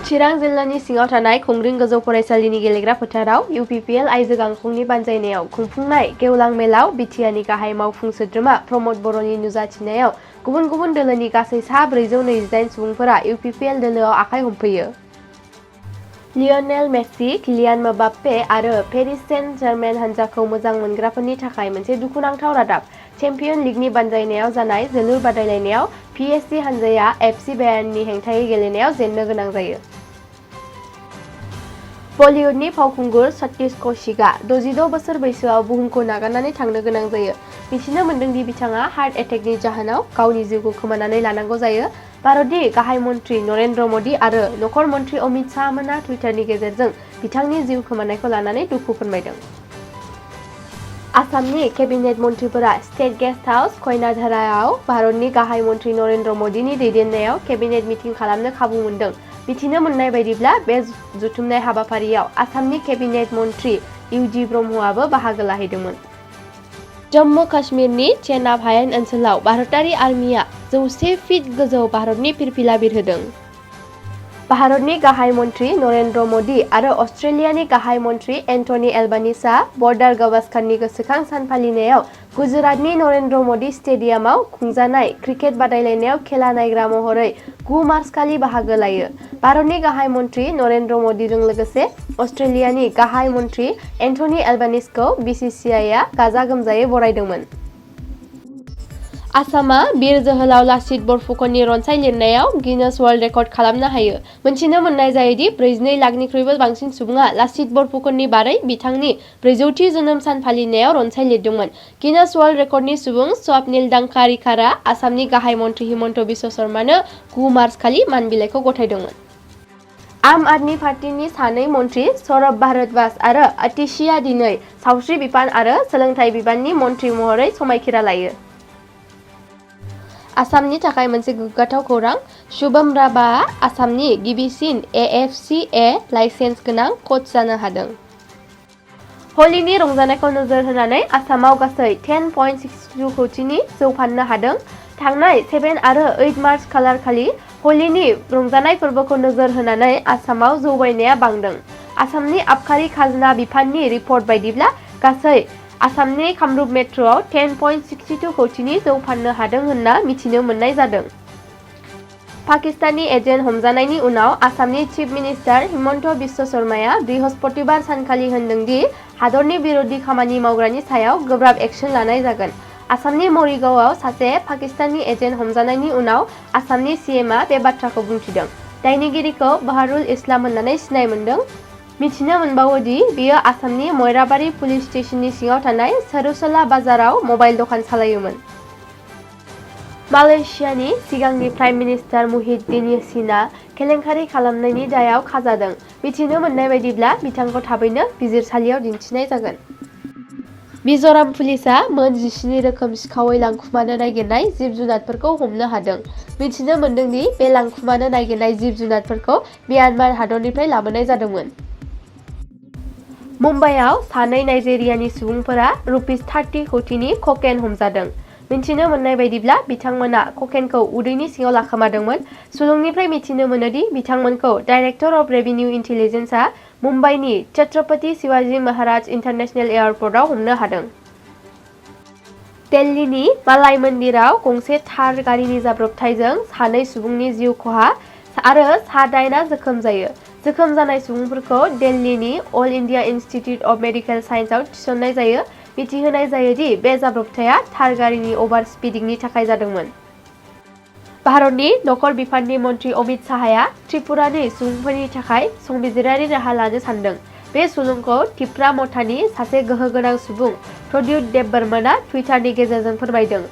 चिरां जिल्लानि सिङाव थानाय खुंग्रिं गोजौ फरायसालिनि गेलेग्रा फोथाराव UPPL आइजो गांखंनि बानजायनायाव खुंफुंनाय गेवलां मेलाव बिटिआरनि गाहाय मावफुं सोद्रोमा प्रमद बर'नि नुजाथिनायाव गुबुन गुबुन दोलोनि गासै सा 428 सुबुंफोरा UPPL दोलोआव आखाइ हमफैयो। लियनेल मेसि, किलियान म्बाप्पे आरो पेरिस सेन्ट जार्मेन हानजाखौ मोजां मोनग्राफोरनि थाखाय मोनसे दुखुनांथाव रादाब। चेम्पियन लिगनि बानजायनायाव जानाय जोलुर बादायलायनायाव PSG हानजाया FC बायार्ननि हेंथायै गेलेनायाव जेननो गोनां जायो। बलिउडनि फावखुंगुर सतीश कौशिकआ 66 बोसोर बैसोआव बुहुमखौ नागारनानै थांनो गोनां जायो। मिथिनो मोन्दोंदि बिथाङा हार्ट एटेकनि जाहोनाव गावनि जिउखौ खोमानानै लानांगौ जायो। भारतनि गाहाय मन्त्रि नरेन्द्र मदि आरो नखर मन्त्रि अमित शाहमोना टुइटारनि गेजेरजों बिथांनि जिउ खोमानायखौ लानानै दुखु फोरमायदों। आसामनि केबिनेट मन्थ्रिफोरा स्टेट गेस्ट हाउस क'क्राझाराव भारतनि गाहाय मन्त्रि नरेन्द्र मदिनि दैदेननायाव केबिनेट मिटिं खालामनो खाबु मोन्दों। मिथिनो मोननाय बायदिब्ला बे जथुमनाय हाबाफारियाव आसामनि केबिनेट मन्त्रि इउदि ब्रह्मआबो बाहागो लाहैदोंमोन। जम्मु काश्मीरनि चेनाब हायेन ओनसोलाव भारतारि आर्मिया 100 फिट गोजौ भारतनि फिरफिला बिरहोदों। भारतनि गाहाय मन्त्रि नरेन्द्र मदि आरो अस्ट्रेलियानि गाहाय मन्त्रि एन्टनि एल्बानिसआ बर्डार गावस्कारनि गोसोखां सान फालिनायाव गुजरातनि नरेन्द्र मदि स्टेडियामाव खुंजानाय क्रिकेट बादायलायनायाव खेला नायग्रा महरै 9 मार्च खालि बाहागो लायो। भारतनि गाहाय मन्त्रि नरेन्द्र मदिजों लोगोसे अस्ट्रेलियानि गाहाय मन्त्रि एन्टनि एल्बानिसखौ BCCIआ गाजा गोमजायै बरायदोंमोन। आसामआ बिर जोहोलाव लाचित बरफुकननि रनसाय लिरनायाव गिनेस वर्ल्ड रेकर्ड खालामनो हायो। मोनथिनो मोननाय जायोदि 42 लाखनिख्रुइबो बांसिन सुबुङा लाचित बरफुकननि बारै बिथांनि 400थि जोनोम सान फालिनायाव रनसाय लिरदोंमोन। गिनेस वर्ल्ड रेकर्डनि सुबुं स्वप्निल दांकारिकारआ आसामनि गाहाय मन्त्रि हिमन्त बिश्व शर्मानो 9 मार्च खालि मान बिलाइखौ गथायदोंमोन। आम आदमी पार्टीनि सानै मन्त्रि सौरभ भारद्वाज आरो आतिशीया दिनै सावस्रि बिफान आरो सोलोंथाइ बिबाननि मन्त्रि महरै समायखिरा लायो। आसामनि थाखाय मोनसे गोग्गाथाव खौरां, शुभम राभाआ आसामनि गिबिसिन AFCA लाइसेन्स गोनां कच जानो हादों। हलिनि रंजानायखौ नोजोर होनानै आसामाव गासै 10.62 कौटिनि जौ फाननो हादों। थांनाय 7 आरो 8 मार्च खालारखालि हलिनि रंजानाय फोरबोखौ नोजोर होनानै आसामाव जौ बायनाया बांदों। आसामनि आबखारि खाजोना बिफाननि रिपर्ट बायदिब्ला गासै आसामनि कामरुप मेट्र'आव 10.62 कौटिनि जौ फाननो हादों होनना मिथिनो मोननाय जादों। पाकिस्ताननि एजेन्ट हमजानायनि उनाव आसामनि चिफ मिनिस्टार हिमन्त बिश्व शर्माया बृहस्पतिबार सानखालि होनदों दि हादरनि बिरोधि खामानि मावग्रानि सायाव गोब्राब एक्शन लानाय जागोन। आसामनि मरिगावआव सासे पाकिस्तानी एजेन्ट हमजानायनि उनाव आसामनि CMआ बे बाथ्राखौ बुंथिदों। दायनिगिरिखौ बाहारुल इस्लाम होननानै सिनाय मोनदों। मिथिनो मोनबावो दि बियो आसामनि मयराबारि पुलिस स्टेशननि सिङाव थानाय सारुसला बाजाराव मबाइल दखान सालायोमोन। मालयेशियानि सिगांनि प्राइम मिनिस्टार मुहिद्दिन यासिनआ केलेंकारि खालामनायनि दायाव खाजादों। मिथिनो मोननाय बायदिब्ला बिथांखौ थाबैनो बिजिरसालियाव दिन्थिनाय जागोन। मिज'राम पुलिसआ मोन 17 रोखोम सिखावै लांखुमानो नागिरनाय जिब-जुनारफोरखौ हमनो हादों। मिथिनो मोनदों दि बे लांखुमानो नागिरनाय जिब-जुनारफोरखौ म्यानमार हादरनिफ्राय लाबोनाय जादोंमोन। मुम्बाइआव सानै नाइजेरियानि सुबुंफोरा ₹30 कौटिनि ककेन हमजादों। मिथिनो मोननाय बायदिब्ला बिथांमोना ककेनखौ उदैनि सिङाव लाखोमादोंमोन। सुलुंनिफ्राय मिथिनो मोनोदि बिथांमोनखौ डाइरेक्टर अफ रेभिनिउ इन्टेलिजेन्सआ मुम्बाइनि छत्रपति शिवाजी महाराज इन्टारनेशनेल एयारपर्टआव हमनो हादों। दिल्लीनि मालाय मन्दिराव गंसे थार गारिनि जाब्रबथायजों सानै सुबुंनि जिउ खहा आरो सा 8आ जोखोम जायो। जोखोम जानाय सुबुंफोरखौ दिल्लीनि All India Institute of Medical साइन्सआव थिसननाय जायो। मिथिहोनाय जायो दि बे जाब्रबथाया थार गारिनि अभार स्पिडिंनि थाखाय जादोंमोन। भारतनि नखर बिफाननि मन्त्रि अमित शाहआ त्रिपुरानि सुबुंफोरनि थाखाय संबिजिरारि राहा लानो सानदों। बे सुलुंखौ तिप्रा मथानि सासे गोहोगोनां सुबुं प्रद्युत देबबर्मनआ टुइटारनि गेजेरजों फोरमायदों।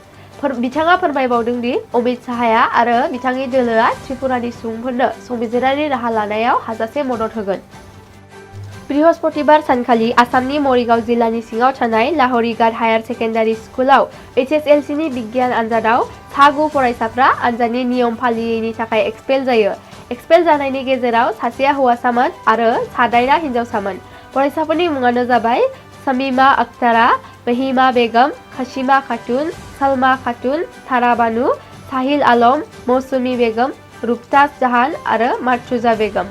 बिथाङा फोरमायबावदों दि अमित शाहआ आरो बिथांनि दोलोआ त्रिपुरानि सुबुंफोरनो संबिजिरारि राहा लानायाव हाजासे मदद होगोन। बृहस्पतिबार सानखालि आसामनि मरिगाव जिल्लानि सिङाव थानाय लाहरिघाट हायार सेकेन्डारि स्कुलाव HSLCनि बिगियान आनजादाव सा 9 फरायसाफ्रा आनजादनि नियम फालियैनि थाखाय एक्सपेल जायो। एक्सपेल जानायनि गेजेराव सासेया हौवासामोन आरो सा 8आ हिन्जावसामोन। फरायसाफोरनि मुङानो जाबाय शमीमा अख्तरा, महिमा बेगम, खशीमा खातुन, सलमा खातुन, सारा बानु, साहिल आलम, मौसुमी बेगम, रुबताज जाहान आरो मार्तुजा बेगम।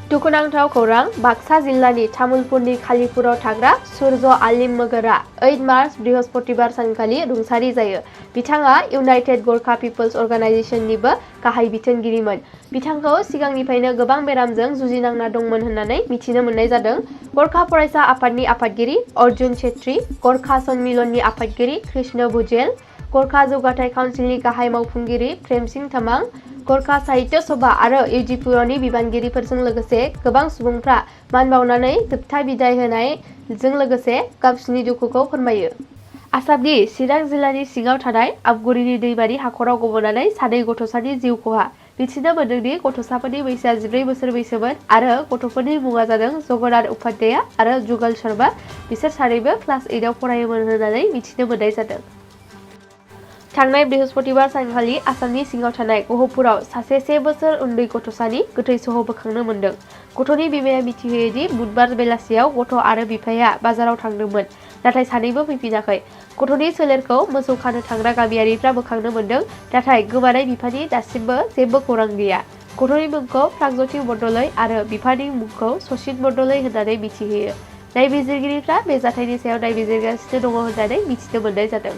दुखुनांथाव खौरां बाक्सा जिल्लानि तामुलपुरनि खालिपुराव थाग्रा सुर्य आलिम मगोरा 8 मार्च बृहस्पतिबार सानखालि रुंसारि जायो। बिथाङा इउनाइटेड गरखा पिपल्स अर्गानाइजेशननिबो गाहाय बिथोनगिरिमोन। बिथांखौ सिगांनिफ्रायनो गोबां बेरामजों जुजिनांना दंमोन होननानै मिथिनो मोननाय जादों। गरखा फरायसा आफादनि आफादगिरि अर्जुन छेत्री, गरखा सन्मिलननि आफादगिरि कृष्ण भुजेल, गरखा जौगाथाय काउन्सिलनि गाहाय मावफुंगिरि प्रेमसिं तामां, गरखा साहित्य सभा आरो इउजिपुरनि बिबानगिरिफोरजों लोगोसे गोबां सुबुंफ्रा मान बावनानै जोबथा बिदाय होनायजों लोगोसे गावसिनि दुखुखौ फोरमायो। आसामनि चिरां जिल्लानि सिङाव थानाय आबगुरिनि दैमानि हाखराव गबनानै सानै गथ'सानि जिउ खहा। मिथिनो मोन्दोंदि गथ'साफोरनि बैसोआ 14 बोसोर बैसोमोन आरो गथ'फोरनि मुङा जादों जगन्नाथ उपाध्याय आरो जुगल शर्मा। बिसोर सानैबो क्लास 8 आव फरायोमोन होननानै मिथिनो मोननाय जादों। थांनाय बृहस्पतिबार सानखालि आसामनि सिङाव थानाय गहपुराव सासे 1 बोसोर उन्दै गथ'सानि गोथै सह बोखांनो मोन्दों। गथ'नि बिमाया मिथिहोयोदि बुधबार बेलासियाव गथ' आरो बिफाया बाजाराव थांदोंमोन, नाथाय सानैबो फैफिनाखै। गथ'नि सोलेरखौ मोसौ खानो थांग्रा गामियारिफ्रा बोखांनो मोन्दों, नाथाय गोमानाय बिफानि दासिमबो जेबो खौरां गैया। गथ'नि मुंखौ प्रागज्यति बरदलै आरो बिफानि मुंखौ सचिन बरदलै होननानै मिथिहोयो। नायबिजिरगिरिफ्रा बे जाथायनि सायाव नायबिजिरगासिनो दङ होननानै मिथिनो मोननाय जादों।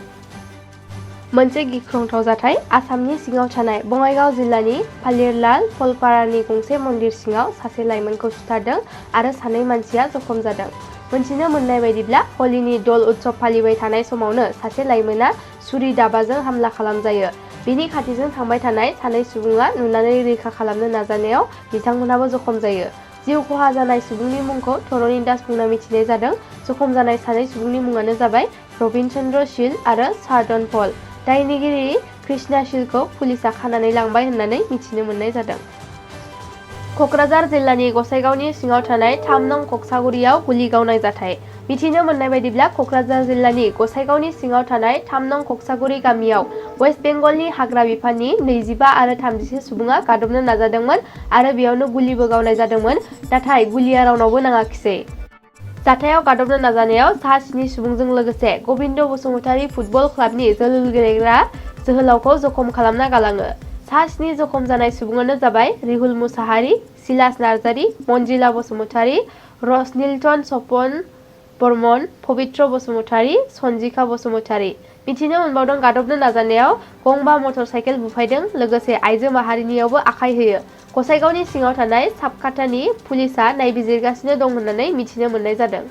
मोनसे गिख्रंथाव जाथाय आसामनि सिङाव थानाय बङाइगाव जिल्लानि फालिरलाल फलपारानि गंसे मन्दिर सिङाव सासे लाइमोनखौ सुथारदों आरो सानै मानसिया जखम जादों। मोनथिनो मोननाय बायदिब्ला हलिनि दल उत्सव फालिबाय थानाय समावनो सासे लाइमोना सुरि दाबाजों हामला खालामजायो। बिनि खाथिजों थांबाय थानाय सानै सुबुङा नुनानै रैखा खालामनो नाजानायाव बिथांमोनहाबो जखम जायो। जिउ खहा जानाय सुबुंनि मुंखौ धरणी दास बुंना मिथिनाय जादों। जखम जानाय सानै सुबुंनि मुङानो जाबाय रबिन चन्द्र शील आरो सार्दन पल। दायनिगिरि कृष्णा शीलखौ पुलिसआ खानानै लांबाय होननानै मिथिनो मोननाय जादों। क'क्राझार जिल्लानि गसाइगावनि सिङाव थानाय 3 नं कक्सागुरिआव गुलि गावनाय जाथाय। मिथिनो मोननाय बायदिब्ला क'क्राझार जिल्लानि गसाइगावनि सिङाव थानाय 3 नं कक्सागुरि गामियाव वेस्ट बेंगलनि हाग्रा बिफाननि 25 आरो 30 सुबुङा गादबनो नाजादोंमोन आरो बेयावनो गुलिबो गावनाय जादोंमोन, नाथाय गुलिया रावनावबो नाङाखिसै। जाथायाव गादबनो नाजानायाव सा 7 सुबुंजों लोगोसे गबिन्द बसुमतारी फुटबल क्लाबनि जोलुर गेलेग्रा जोहोलावखौ जखम खालामना गालाङो। सा 7 जखम जानाय सुबुङानो जाबाय रिहुल मुसाहारि, सिलास नार्जारि, मन्जिला बसुमतारी, रसनिल्टन सपन बर्मन, पबित्र बसुमतारी, सन्जिखा बसुमतारी। मिथिनो मोनबावदों गादबनो नाजानायाव गंबा मटर साइकेल बुफायदों, लोगोसे आइजो माहारिनियावबो आखाइ होयो। गसाइगावनि सिङाव थानाय साबकाटानि पुलिसआ नायबिजिरगासिनो दं होननानै मिथिनो मोननाय जादों।